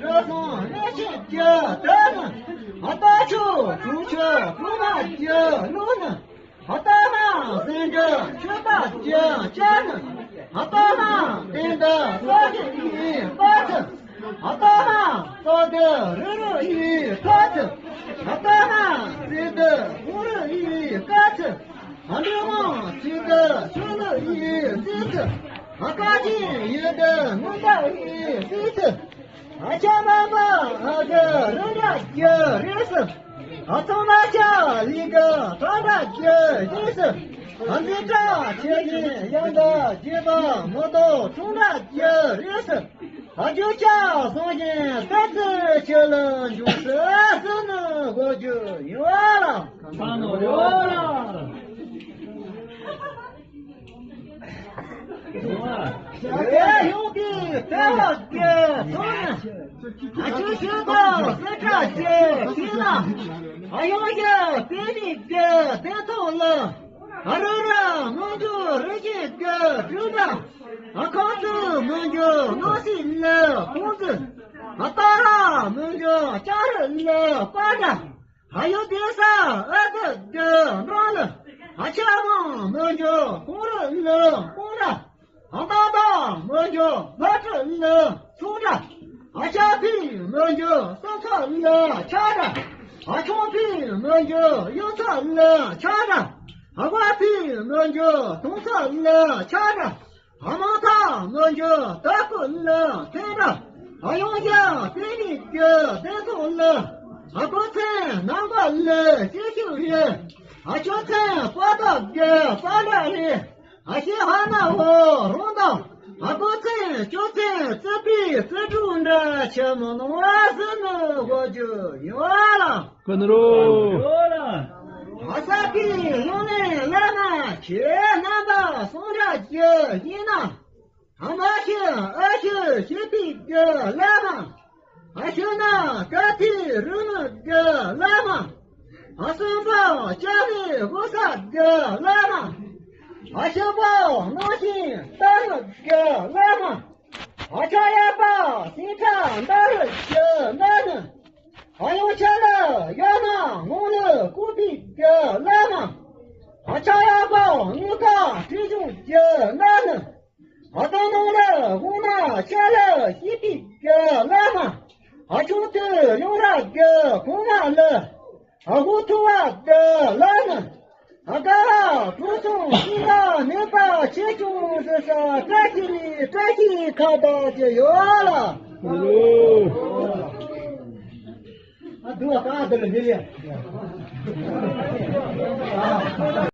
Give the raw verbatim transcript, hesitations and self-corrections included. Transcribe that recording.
བཀྲ་གསུང་ལེགས་བཤད་ཀྱི་དར་ནི། ཨ་སྟག་ཆུ་གྲོང་ཁྱེར་གྲོང་མ་གྱི་ལུགས་ནི། ཨ་སྟག་ལྷ་སེང་འབྲི་ཆོས་པ་གྱི་སྐྱ་ནི། ཨ་སྟག་ལྷ་བསྟན་པ་སྲོག་ཤིང་ཡི་དཀར་ཆུ། ཨ་སྟག་ལྷ་སྟག་གདོང་རི་རབ་ཡི་ཁ་ཆུ། ཨ་སྟག་ལྷ་སྲིད་དུ་གུང་རབ་ཡི་དཀར་ཆུ། ཨ་འབྲུག་མང་ཆོས་དུ་ཆོས་ལུགས་ཡི་སྲིད་ཆུ། ཨ་བཀའ་བཞིན་ཡུལ་དུ་ངོ་མདའ་ཡི་སྲིད་ཆུ། ཨ་ཆ་མ་མ་ཨ་གི་རུ་འདྲ་གི་རིས་སུ། ཨ་ཚང་མ་ཆ་ལི་གི་གྲ་འདྲ་གི་རིས་སུ། ཨ་འཛིན་གྲྭ་ཆེ་ཡིན་ཡང་འདྲ་རྒྱས་པ་མོ་དོ་ཆུང་འདྲ་གི་རིས་སུ། ཨ་རྒྱུ་ཆ་སོང་ཞིང་ཏོག་ཙི་ཆེ་ལ་འབྱུང་སྲིད་ཟིན་ནི་གོ་རྒྱུ་ཡིན་བ་ལ། ཁ་ནོ་ཡོ་ལ། ཡོང་གི་ལྟ་བ་གི་ཚོགས་ནི། ཨ་ཆུ་ཆུ་གོ་སེ་ཁྲ་ཆེ་ཤི་ལ། ཨ་ཡོང་ཡ་པེ་ནི་གི་དེ་ཐོག་ལ། ཨ་རུ་ར་མོན་ཇུ་རི་ཆེན་གི་གྲུ་འདྲ། ཨ་ཁོང་ཚོ་མོན་ཇུ་ནོ་སི་ལ་ཁོང་ཚོ། ཨ་ཏ་ར་མོན་ཇུ་ལྕགས་རི་ལ་པ་འདྲ། ཨ་ཡོ་དེ་ས་ཨ་ཏི་དེ་འགྲོ་ལ། ཨ་ཆ་མང་མོན་ཇུ་ཁོང་རི་ལ་ཁོང་འདྲ། ཨ་ཏ་ཏ་མོན་ཇུ་ལ་ཁྲི་ལ་ཚོང་འདྲ། ཨ་ཤ་ཕི་མོན་ཇུ་སོ་ཚ་ལ་ཆ་འདྲ། ཨ་ཆུང་ཕི་མོན་ཇུ་ཡོ་ཚ་ལ་ཆ་འདྲ། ཨ་བ་ཕི་མོན་ཇུ་དུང་ཚ་ལ་ཆ་འདྲ། ཨ་མ་ཐ་མོན་ཇུ་ད་ཀུ་ལ་ཐེ་འདྲ། ཨ་ཡོང་ཡ་ཕི་ནི་གི་དེ་ཚོ་ལ། ཨ་ཀོ་ཚེ་ནང་པ་ལ་ཤེ་ཤུ་ཡེ། ཨ་ཅོ་ཚེ་པ་ཏོ་གི་པ་ལ་ཡེ། ཨ་ཤེ་ཧ་ན་ཧོ་རོང་དང་། ཨ་ཀོ་ཚེ་ཅོ་ཚེ་ཙི་པི་ཙི་ཀྲུ་འདྲ་ཆེ་མོ་ནོ་ཨ་ཟི་ནི་གོ་རྒྱུ་ཡོད་ལ། ཀུན་རོ། ཨ་ས་ཀི་ཡོང་ནས་བླ་མ་ཁྱེད་རྣམ་པ་སོང་འདྲ་རྒྱུ་ཡིན་ན། ཨ་མ་ཤི་ཨ་ཤི་ཤི་པི་གི་བླ་མ། ཨ་ཤི་ན་ཀ་ཐི་རུ་ནུ་གི་བླ་མ། ཨ་སུན་པོ་ཅ་ནི་ཧུ་ས་གི་བླ་མ། ཨ་ཤི་པོ་ནོ་ཤིན་ཏ་རུ་གི་བླ་མ། ཨ་ཆ་ཡ་པ་སིན་ཁྲ་འདའ་རུ་གི་བླ་མ། ཨ་ཡོང་ཆ་ལ་ཡ་ན་ངོ་ལ་ཀུ་པི་གི་བླ་མ། ཨ་ཆ་ཡ་པ་ངུ་ཀ་ཁྲི་ཆུང་གི་བླ་མ། ཨ་ཏོ་ནོ་ལ་ཧུ་ན་ཤ་ལ་ཤི་པི་གི་བླ་མ། ཨ་ཆུང་ཏུ་ཡོང་ར་གི་གུང་མ་ལ། ཨ་ཧུ་ཐུ་བ་གི་བླ་མ། ཨ་ཀ་ར་གྲུ་ཆུང་ཤི་ལ་ནེ་པ་ཆེ་ཆུང་ཟེར་ས་བཀྲ་ཤིས་རི་བཀྲ་ཤིས་ཁ་བ་ཅི་ཡོད་ལ། ཨ་དུ་བ་ཀ་དུ་ལ་མི་རེད།